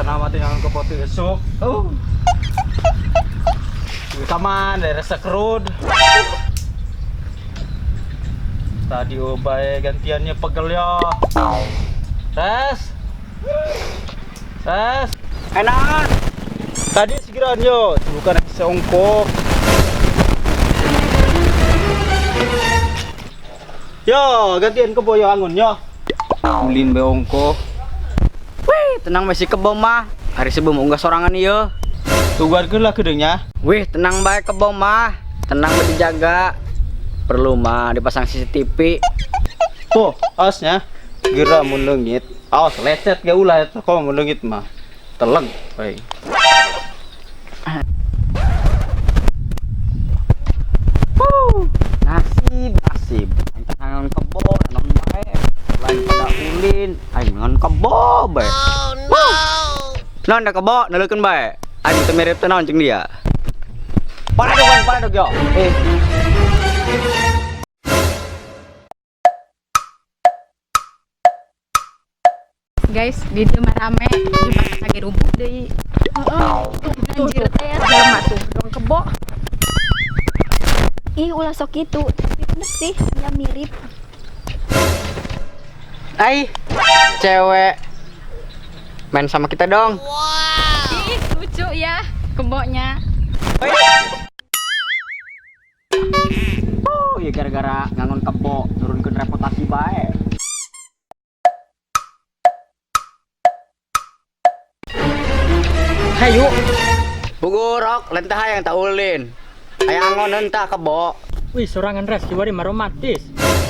Pokoknya mati yang kebo teu esuk. Oh. Taman daerah Sekerud. Tadi obai gantiannya pegel ya. Tes. Tes. Enak. Tadi segera yo, bukan seongkok. Yo, gantian kebo yo angun yo. Ulin be ongkoh. Wih, tenang masih kebo mah. Hari sebelum unggah sorangan ieu. Tungguan lah gedengnya. Wih, tenang bae kebo mah. Tenang bae dijaga. Perlu mah dipasang CCTV. Tuh, asnya. Geura mun leungit. Awas lecet ge ulah eta kok mun leungit mah. Teleng bae. Nasib, nasib. Aing tangan kebo, naon bae. Lain pada ulin, aing ngan kebo bae. Oh no. Naon da kebo, neuleukeun bae. Aing teu mirip teh naon jeung dia. Paradog aing, paradog yo. Eh. Guys, di dieu mah rame, di pasar lagi rubuh deui. Heeh. Tuh, Anjir tuh. teh ya, jelema tuh, dong kebo. Ih, ulah sok gitu. Tapi bener sih, ya mirip. Ai, cewek. Main sama kita dong. Ih, lucu ya kebonya. Oh, ya gara-gara ngangon kebo, nurunkeun reputasi bae. Hayu. Bugurok, lentah hayang tak ulin. Hayang angon entah kebo. Wih, sorangan res, kiwari mah romantis.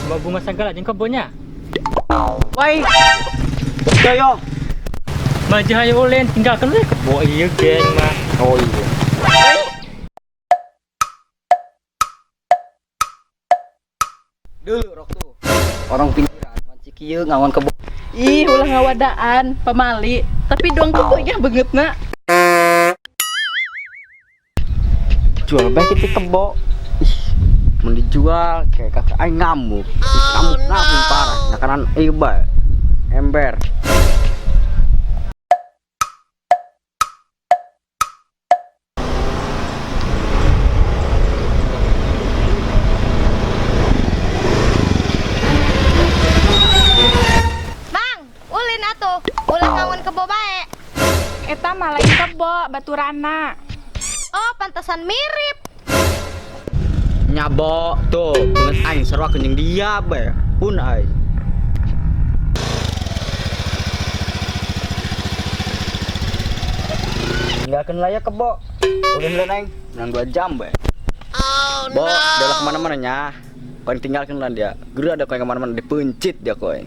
Bawa bunga segala jeung kebonya. Woi. Yo yo. Maju hayu ulin, tinggalkan we kebo ieu geng mah. Oh iya. Dulu rok tuh. Orang pinggiran manci kieu ngangon kebo. Ih, ulah ngawadaan, pamali. Tapi dong kebonya beungeutna. Jual bae kitu kebo. Ih, mun dijual kayak kakak aing ngamuk. Ih, ngamuk langsung parah. Nakanan ieu bae. Ember. Mang, ulin atuh. Ulah ngangon kebo bae. Eta mah lain kebo, baturana. Oh, pantesan mirip. Nyabo tuh, beungeut aing sarua jeung dia bae. Pun aing. Tinggalkeun lah ya kebo. Ulin lah aing, menang 2 jam bae. Oh Bo, dia lah kemana-mana nya. Kau yang tinggalkan lah dia. Geura ada kau yang kemana-mana, dipencit dia kau yang.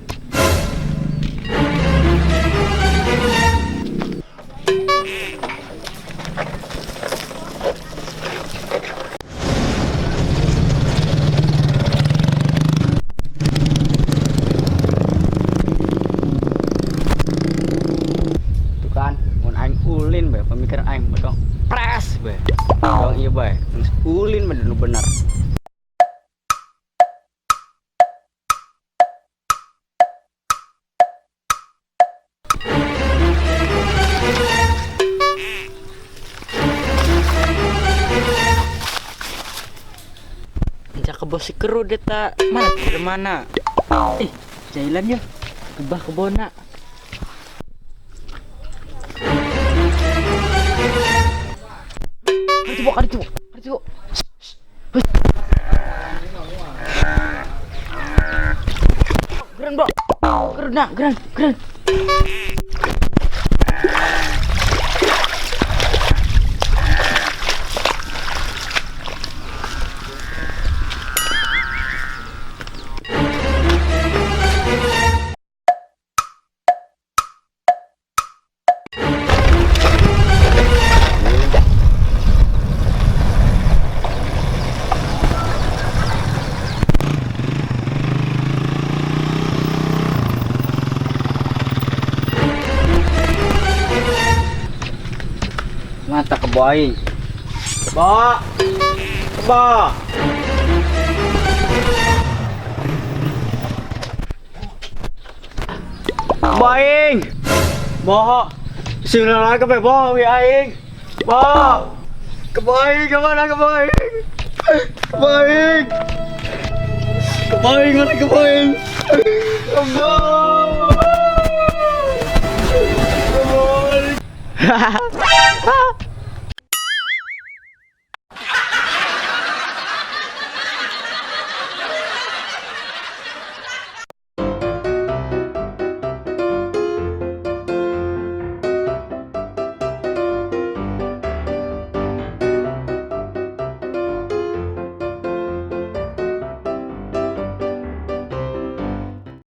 Tuh kan, mun aing ulin bae, pemikiran aing bedong pres bae. Dong iya bae, ulin bae nu bener. Encak kebo si keru deh ta. Mana dari mana? Ih, jailan ya. Kebah kebona. Karitu, karitu, karitu. Keren, Bro. Keren, nah, keren, keren. Mata kebo aing. Kebo. Kebo. Kebo aing. Boho. Sina ka be bo aing. Bo. Kebo aing kemana kebo aing? Kebo aing. Kebo aing mana kebo aing? Kebo. Kebo aing.